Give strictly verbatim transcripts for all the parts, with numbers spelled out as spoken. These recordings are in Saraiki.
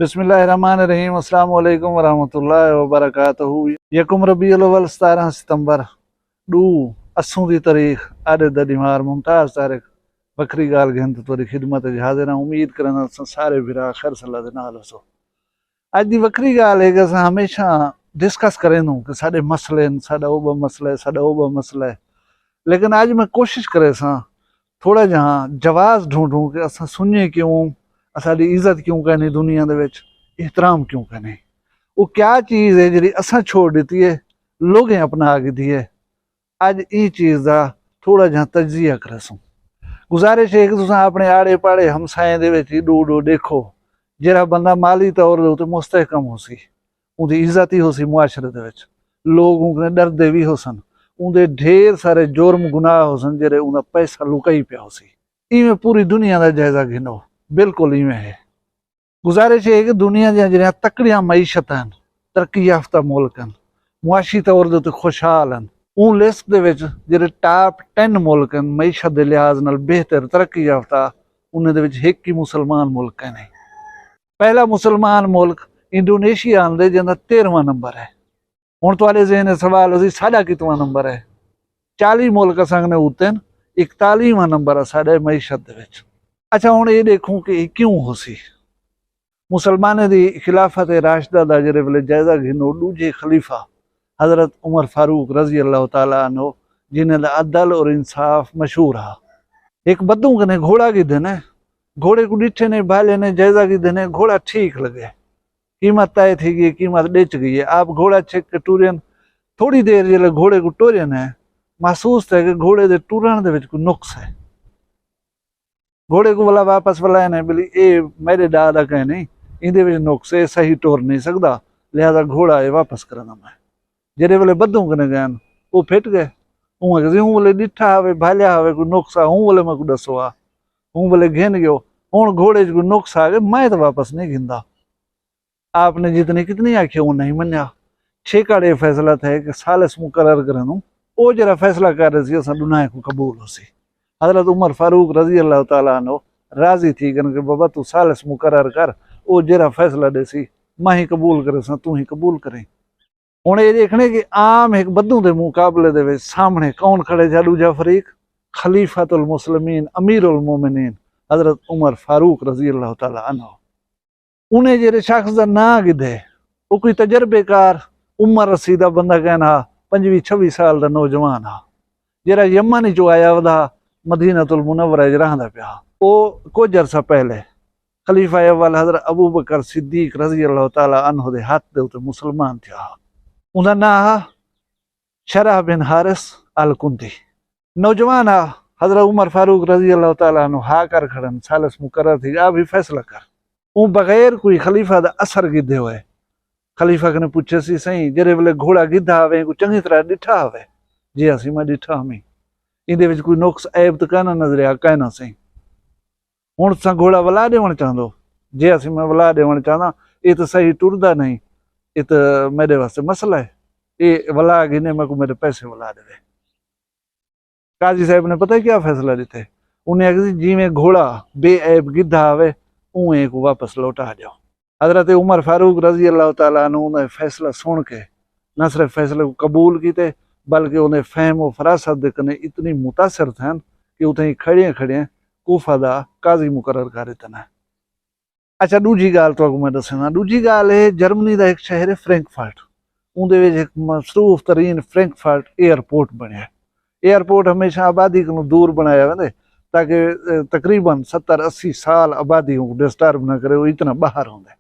بسم اللہ الرحمن الرحیم۔ السلام علیکم ورحمۃ اللہ وبرکاتہ۔ یکم ربیع الاول، ستارہ ستمبر، ݙو اسوں دی تاریخ، آݙے دا ݙیوار ممتاز طارق، وکھری ڳالھ گھن تے تہاݙی خدمت اچ حاضر ہاں۔ امید کرینداں تساں سارے بھرا خیر صلاح دے نال ہوسو۔ اڄ دی وکھری ڳالھ ہے کہ اساں ہمیشہ ڈسکس کریندوں کہ ساݙے مسئلے ہن، ساݙا او ٻا مسئلہ ہے، ساݙا او ٻا مسئلہ ہے، لیکن اڄ میں کوشش کریساں تھوڑا جہاں جواز ڈھونڈوں کہ اساں سنجے کیوں، اساݙی عزت کیوں کائنی دنیا دے وچ، احترام کیوں کائنی۔ او کیا چیز ہے جیڑھی اساں چھوڑ ݙتی ہے، لوگیں اپنا گھدی ہے۔ اڄ ایں چیز دا تھوڑا جہاں تجزیہ کریسوں۔ گزارش ہے کہ تساں اپنے آڑے پاڑے ہمسائیں دے وچ ہی ݙو ݙو ݙیکھو، جیڑھا بندہ مالی طور دے اتے مستحکم ہوسی، اوندی عزت ہی ہوسی معاشرے دے وچ، لوگ اوں کنے ݙردے وی ہوسن، اوندے ڈھیر سارے جرم گناہ ہوسن جیڑھے اوندا پیسہ لکائی پیا ہوسی۔ ایویں پوری دنیا دا جائزہ گھنو، بالکل ایویں ہے۔ گزارش ہے کہ دنیا دیاں جیڑھیاں تکڑیاں معیشتاں ہن، ترقی یافتہ ملک ہن، معاشی طور دے اتے خوشحال ہن، اوں لسٹ دے وچ جیڑھے ٹاپ ٹین ملک ہن معیشت دے لحاظ نال بہتر ترقی یافتہ، انہیں دے وچ ہک ہی مسلمان ملک کائنی۔ پہلا مسلمان ملک انڈونیشیا آندے جیندا تیرہواں نمبر ہے۔ ہݨ تہاݙے ذہن اچ سوال ہوسی، ساݙا کتواں نمبر ہے؟ چالیہہ ملک اساں کنے اتے ہن، اکتالیہواں نمبر ہے ساݙے معیشت دے وچ۔ اچھا، ہݨ اے ݙیکھوں کہ اے کیوں ہوسی؟ مسلمانیں دی خلافت راشدہ دا جیڑھے ویلے جائزہ گھنو، ݙوجھے خلیفہ حضرت عمر فاروق رضی اللہ تعالیٰ عنہ، جنہیں دا عدل اور انصاف مشہور ہا۔ ہک بدوں کنے گھوڑا گھدے نے، گھوڑے کوں ݙٹھے نے، بھالے نے، جائزہ گھدے نے، گھوڑا ٹھیک لڳے۔ قیمت طے تھی ڳئی، قیمت ݙچ ڳئی ہے۔ آپ گھوڑا چھک کے ٹرین، تھوڑی دیر جیلے گھوڑے کوں ٹرے نے، محسوس تھے کہ گھوڑے دے ٹرݨ دے وچ کوئی نقص ہے۔ گھوڑے کوں ولا واپس ولائے نے، بلی اے میݙے ݙا دا کہیں نہیں، ایندے وچ نقص ہے، صحیح ٹر نہیں سڳدا، لہذا گھوڑا اے واپس کرݨا میں۔ جیڑھے ویلے بدوں کنے ڳئن، او پھٹ ڳئے۔ اوں آکھیا سی، اوں ویلے ݙٹھا ہووے، بھالیا ہووے کوئی نقص آ، اوں ویلے میکوں ݙسو آ۔ اوں ویلے گھن ڳیو۔ ہݨ گھوڑے اچ کوئی نقص آ ڳئے، میں تاں واپس نہیں گھندا۔ آپ نے جتنی کتنی آکھی، اوں نہیں منیا۔ چھیکڑ اے فیصلہ تھئے کہ ثالث مقرر کریندوں، او جیڑھا فیصلہ کر ݙیسی، اساں ݙنہائیں کوں قبول ہوسی۔ حضرت عمر فاروق رضی اللہ تعالیٰ عنہ راضی تھی ڳن کہ بابا، توں ثالث مقرر کر، او جیڑھا فیصلہ ݙیسی، میں ہی قبول کریساں، توں ہی قبول کریں۔ ہݨ اے ݙیکھݨے کہ عام ہک بدوں دے مقابلے دے وچ سامݨے کون کھڑے، جا ݙوجھا فریق؟ خلیفۃ المسلمین، امیر المومنین حضرت عمر فاروق رضی اللہ تعالیٰ عنہ۔ انہیں جیڑھے شخص دا ناں گھدے، او کوئی تجربے کار، عمر رسیدہ بندہ کائنا ہا، پنجویہہ چھویہہ سال دا نوجوان ہا، جیڑھا یمن اچوں آیا ودا، مدینۃ المنورہ اچ رہندا پیا ہا۔ او کجھ عرصہ پہلے خلیفہ اول حضرت ابوبکر صدیق رضی اللہ تعالیٰ عنہ دے ہتھ دے اتے مسلمان تھیا ہا۔ اوندا ناں ہا شرح بن حارث الکنتی۔ نوجوان ہا، حضرت عمر فاروق رضی اللہ تعالیٰ عنہ ہا کر کھڑن، ثالث مقرر تھی ڳیا، آپ ہی فیصلہ کر۔ اوں بغیر کوئی خلیفہ دا اثر گھدے ہوئے خلیفہ کنے پچھے سی، سئیں، جیڑھے ویلے گھوڑا گھدا ہووے، کوں چنڳی طرح ݙٹھا ہووے؟ جی ہاں سئیں، میں ݙٹھا ہمی۔ ایندے وچ کوئی نقص عیب تاں کائنا نظریا؟ کائنا سئیں۔ ہݨ تساں گھوڑا ولا ݙیوݨ چاہندو؟ جی ہاں سئیں، میں ولا ݙیوݨ چاہنداں، اے تاں صحیح ٹردا نہیں، اے تاں میݙے واسطے مسئلہ ہے، اے ولا گھنے، میکوں میݙے پیسے ولا ݙیوے۔ قاضی صاحب نے پتہ کیا فیصلہ ݙتے؟ انہیں آکھیا سی، جیویں گھوڑا بے عیب گھدا ہووے، اونویں کوں واپس لوٹا ݙیو۔ حضرت عمر فاروق رضی اللہ تعالیٰ عنہ دا فیصلہ سݨ کے نہ صرف فیصلے کوں قبول کیتے، بلکہ اوندے فہم و فراست دے کنے اتنی متاثر تھین کہ اتھائیں کھڑیاں کھڑیاں کوفہ دا قاضی مقرر کر ݙتا نے۔ اچھا، ݙوجھی ڳالھ تہاکوں میں ݙسیندا۔ ݙوجھی ڳالھ ہے، جرمنی دا ہک شہر ہے فرینکفرٹ، اوندے وچ ہک مصروف ترین فرینکفرٹ ایئرپورٹ بݨیا ہے۔ ایئرپورٹ ہمیشہ آبادی کنوں دور بݨایا ویندے تاکہ، اے، تقریباً ستر اسی سال آبادی اوں ڈسٹرب نہ کرے، او اتنا ٻاہر ہوندے۔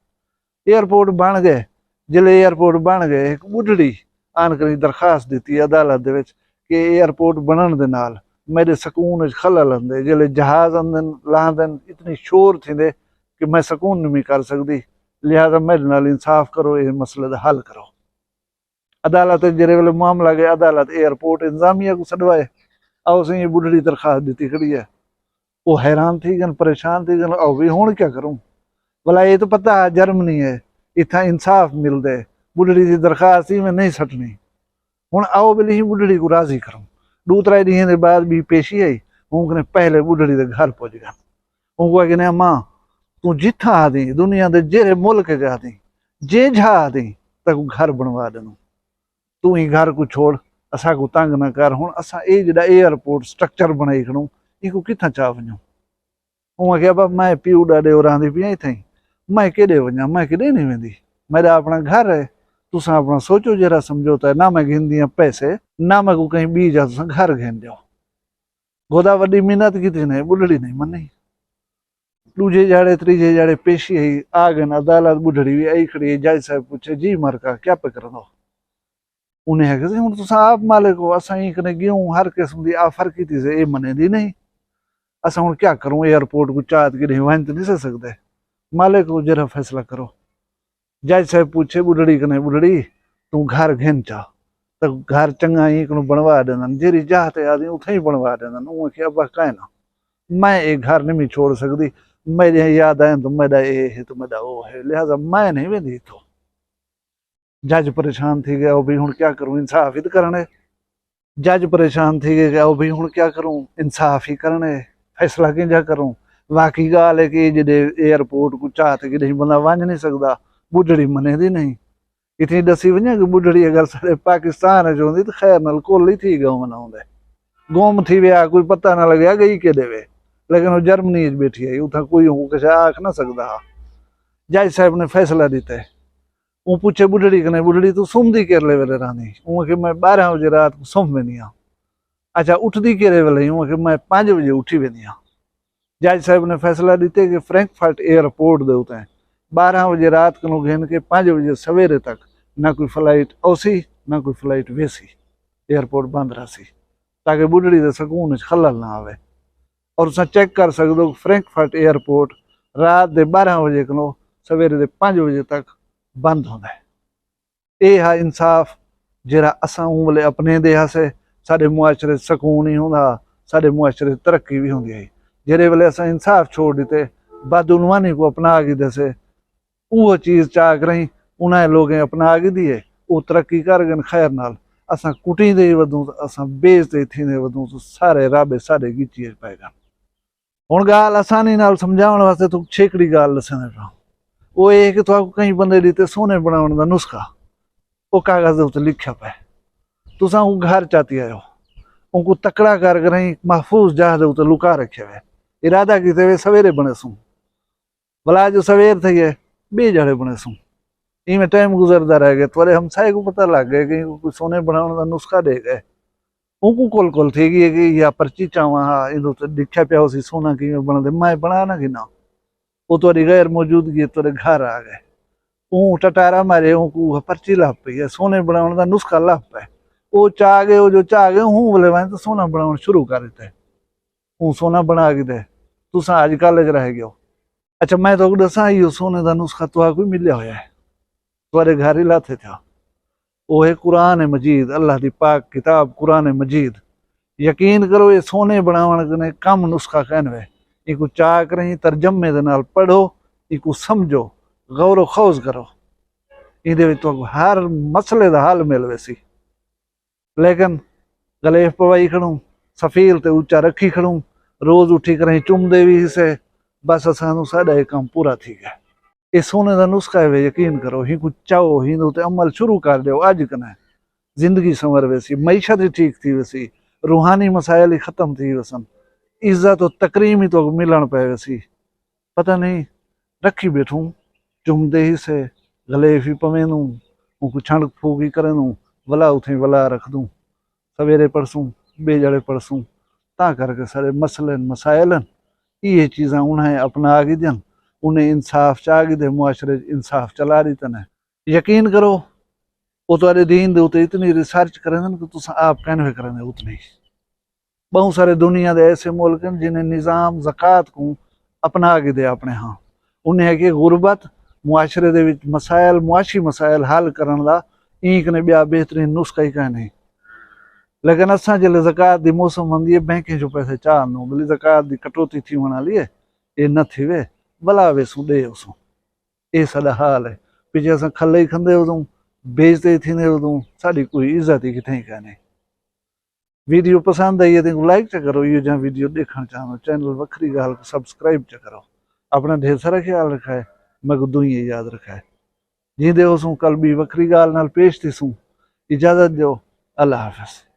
ایئرپورٹ بݨ ڳئے، جیلے ایئرپورٹ بݨ ڳئے، ہک ٻڈھڑی آن کری درخواست ݙتی عدالت دے وچ کہ ایئرپورٹ بݨݨ دے نال میݙے سکون وچ خلل آندے، جیلے جہاز آندن، لہندن، اتنی شور تھیندے کہ میں سکون نہیں کر سڳدی، لہذا میݙے نال انصاف کرو، اے مسئلے دا حل کرو۔ عدالت اچ جیڑھے ویلے معاملہ ڳئے، عدالت ایئرپورٹ انتظامیہ کوں سݙوائے، آؤ سئیں، اے ٻڈھڑی درخواست ݙتی کھڑی ہے، او حیران تھی ڳن، پریشان تھی ڳن، آؤ وی ہݨ کیا کروں؟ ولا اے تاں پتہ ہے جرمنی ہے، اتھاں انصاف ملدے، ٻڈھڑی دی درخواست ایویں نہیں سٹݨی۔ ہݨ آؤ ٻلے ہیں ٻڈھڑی کوں راضی کروں۔ ݙو ترائے ݙینہاں دے بعد ٻی پیشی آئی، اوں کنے پہلے ٻڈھڑی دے گھر پڄ ڳن۔ اوں کوں آکھے نے، اماں، توں جتھاں آہدیں، دنیا دے جیرھے ملک اچ آہدیں، جیں جھا آہدیں، تیکوں گھر بݨوا ݙینوں۔ توں ایں گھر کوں چھوڑ، اساکوں تنگ نہ کر۔ ہݨ اساں اے جیڑھا ایئرپورٹ سٹرکچر بݨائی کھڑوں، اینکوں کتھاں چا ونڄوں؟ اوں آکھیا، ابا، میں پیو ݙاݙے ہوراں دی پیاں اتھائیں، میں کیݙے ونڄاں؟ میں کیݙے نہیں ویندی۔ میݙا اپݨا گھر ہے، تساں اپݨا سوچو جیڑھا سمجھوتا ہے۔ نہ میں گھندی ہاں پیسے، نہ میکوں کہیں ٻی جاہ تساں گھر گھن ݙیو۔ گودا وݙی منت کیتی نے، ٻڈھڑی نہیں منی۔ ݙوجھے جاڑے، تریجھے جاڑے پیشی ہئی، آ ڳن عدالت، ٻڈھڑی وی آئی کھڑی ہے۔ جج صاحب پچھے، جی مرکا، کیا پئے کریندو؟ انہیں آکھیا، سئیں، ہݨ تساں آپ مالک ہو، اساں ایں کنے ڳیوں ہر قسم دی آفر کیتی سے، اے منیندی نہیں۔ اساں ہݨ کیا کروں؟ ایئرپورٹ کوں چا تے کݙہیں ونڄ تے نہیں سے سڳدے۔ مالک ہو، جیڑھا فیصلہ کرو۔ جج صاحب پچھے ٻڈھڑی کنے، ٻڈھڑی، توں گھر گھن چا، تاں گھر چنڳا ایں کنوں بݨوا ݙیندن، جیڑھی جاہ تے آہدیں اتھائیں بݨوا ݙیندن۔ اوں آکھیا، ابا، کائے نہ، میں اے گھر نمی چھوڑ سڳدی، میݙیاں یاد آئن تاں میݙا اے ہے تاں میݙا او ہے، لہذا میں نہیں ویندی اتھوں۔ جج پریشان تھی ڳیا، او بھئی ہݨ کیا کروں، انصاف ہی تاں کرݨے۔ جج پریشان تھی ڳئے کہ او بھئی ہݨ کیا کروں، انصاف ہی کرݨے، فیصلہ کینجھا کروں؟ واقعی ڳالھ ہے کہ اے جیڑھے ایئرپورٹ کوں چا تے کݙہیں بندہ ونڄ نہیں سڳدا، ٻڈھڑی منیندی نہیں۔ اتنی ݙسی ونڄاں کہ ٻڈھڑی اگر سارے پاکستان اچ ہوندی تاں خیر نال کل ہی تھی ڳئے مناوندے۔ گم تھی ویا، کوئی پتہ نہ لڳیا ڳئی کیݙے وے، لیکن او جرمنی اچ ٻیٹھی ہئی، اتھاں کوئی اونکوں کجھ آکھ نہ سڳدا ہا۔ جج صاحب نے فیصلہ ݙتے۔ اوں پچھے ٻڈھڑی کنے، ٻڈھڑی، توں سمدی کیرلے ویلے رہندیں؟ اوں آکھیا، میں ٻارہاں وڄے رات کوں سم ویندی ہاں۔ اچھا، اٹھدی کیرے ویلے؟ اوں آکھیا، میں پنج وڄے اٹھی ویندی ہاں۔ جج صاحب نے فیصلہ ݙتے کہ فرینکفرٹ ایئرپورٹ دے اتے ٻارہاں وڄے رات کنوں گھن کے پنج وڄے سویرے تک نہ کوئی فلائٹ اوسی، نہ کوئی فلائٹ ویسی، ایئرپورٹ بند رہسی، تاکہ ٻڈھڑی دے سکون وچ خلل نہ آوے۔ اور تساں چیک کر سڳدو کہ فرینکفرٹ ایئرپورٹ رات دے ٻارہاں وڄے کنوں سویرے دے پنج وڄے تک بند ہوندا ہے۔ اے ہا انصاف جیڑھا اساں اوں ویلے اپنیندے ہاسے۔ ساݙے معاشرے سکون ہی ہوندا ہا، ساݙے معاشرے ترقی وی ہوندی ہئی۔ جیڑھے ویلے اساں انصاف چھوڑ ݙتے، بدعنوانی کوں اپنا گھدے سے، اوہو چیز چا کرئیں انہاں لوکیں اپنا گھدی ہے، او ترقی کر ڳن خیر نال۔ اساں کٹیندے ہی ودوں، اساں بے عزت تھیندے ودوں، سارے رابے ساݙے ڳچی اچ پئے ڳن۔ ہݨ ڳالھ آسانی نال سمجھاوݨ واسطے توں چھیکڑی ڳالھ ݙسیندے پیا۔ او اے کہ تہاکوں کہیں بندے ݙتے سونے بݨاوݨ دا نسخہ، او کاغذ دے اتے لکھیا پئے۔ تساں اوں گھر چاتی آئے ہو، اونکوں تکڑا کر کرئیں محفوظ جاہ دے اتے لکا رکھیا ہوئے۔ ارادہ کیتے ہوئے سویرے بݨیسوں۔ ولا جو سویر تھئی ہے، ٻئے جھڑے بݨیسوں۔ ایویں ٹائم گزردا رہ ڳئے، تہاݙے ہمسائے کوں پتہ لڳ ڳئے کہ اینکوں کوئی سونے بݨاوݨ دا نسخہ ݙے ڳئے۔ اونکوں کل کل تھی ڳئی ہے کہ یا پرچی چاواں ہا، ایندے اتے لکھیا پیا ہوسی سونا کیویں بݨدے، میں بݨا نہ گھناں۔ او تہاݙی غیر موجودگی اچ تہاݙے گھر آ ڳئے۔ اوں ٹٹارا مارے، اونکوں اوہا پرچی لبھ پئی ہے، سونے بݨاوݨ دا نسخہ لبھ پئے۔ او چا ڳئے، او جو چا ڳئے، اوں ویلے ونڄ تے سونا بݨاوݨ شروع کر ݙتے۔ اوں سونا بݨا گھدے۔ تساں اڄ کل اچ رہ ڳیو۔ اچھا، میں تہاکوں ݙساں، ایہو سونے دا نسخہ تہاکوں ہی ملیا ہویا ہے، تہاݙے گھر ہی لاتھے تھیا۔ او ہے قرآن مجید، اللہ دی پاک کتاب قرآن مجید۔ یقین کرو، اے سونے بݨاوݨ کنے کم نسخہ کائنوے۔ اینکوں چا کرئیں، ترجمے دے نال پڑھو، اینکوں سمجھو، غور و خوض کرو۔ ایندے وچ تہاکوں ہر مسئلے دا حل مل ویسی۔ لیکن غلیف پوائی کھڑوں، سفیل تے اچا رکھی کھڑوں، روز اٹھی کرئیں چمدے وی ہیسے۔ بس اساں توں ساݙا اے کم پورا تھی ڳئے۔ اے سونے دا نسخہ ہے وے، یقین کرو، ہینکوں چاؤ، ہیندے اتے عمل شروع کر ݙیو اڄ کنے۔ زندگی سنور ویسی، معیشت ہی ٹھیک تھی ویسی، روحانی مسائل ہی ختم تھی ویسن، عزت و تکریم ہی تہاکوں ملݨ پئے ویسی۔ پتہ نہیں، رکھی ٻیٹھوں، چمدے ہیسے، غلیف ہی پویندوں، اونکوں چھنڈ پھوک ہی کریندوں، ولا اتھیں ولا رکھدوں۔ سویرے پڑھسوں، ٻئے جھڑے پڑھسوں۔ تاں کر کے سارے مسئلے ہن، مسائل ہن، ایہے چیزاں انہائیں اپنا گھدیاں ہن، انہیں انصاف چا گھدے، معاشرے اچ انصاف چلا ݙتے نے۔ یقین کرو، او تہاݙے دین دے اتے اتنی ریسرچ کریندن کہ تساں آپ کائنوے کریندے اتنی۔ ٻہوں سارے دنیا دے ایسے ملک ہن جنہیں نظام زکوٰۃ کوں اپنا گھدے اپݨے ہاں۔ انہیں آکھیے غربت، معاشرے دے وچ مسائل، معاشی مسائل حل کرݨ دا ایں کنے ٻیا بہترین نسخہ ہی کائنی۔ لیکن اساں جیلے زکوٰۃ دی موسم ہوندی ہے، بینکیں چوں پیسے چا آندوں، بھلی زکوٰۃ دی کٹوتی تھیوݨ آلی ہے، اے نہ تھیوے، ولا ویسوں ݙے اوسوں۔ اے ساݙا حال ہے۔ پچھے اساں کھلے ہی کھندے ہوسوں، بیچتے ہی تھیندے ہوسوں، ساݙی کوئی عزت ہی کتھائیں کائنی۔ ویڈیو پسند آئی ہے تاں لائک چا کرو، ایہو جہاں ویڈیو ݙیکھݨ چاہندو، چینل وکھری ڳالھ کوں سبسکرائب چا کرو۔ اپݨا ڈھیر سارا خیال رکھائے، میکوں دعائیں یاد رکھائے۔ جیندے ہوسوں کل ٻی وکھری ڳالھ نال پیش تھیسوں۔ اجازت ݙیو، اللہ حافظ۔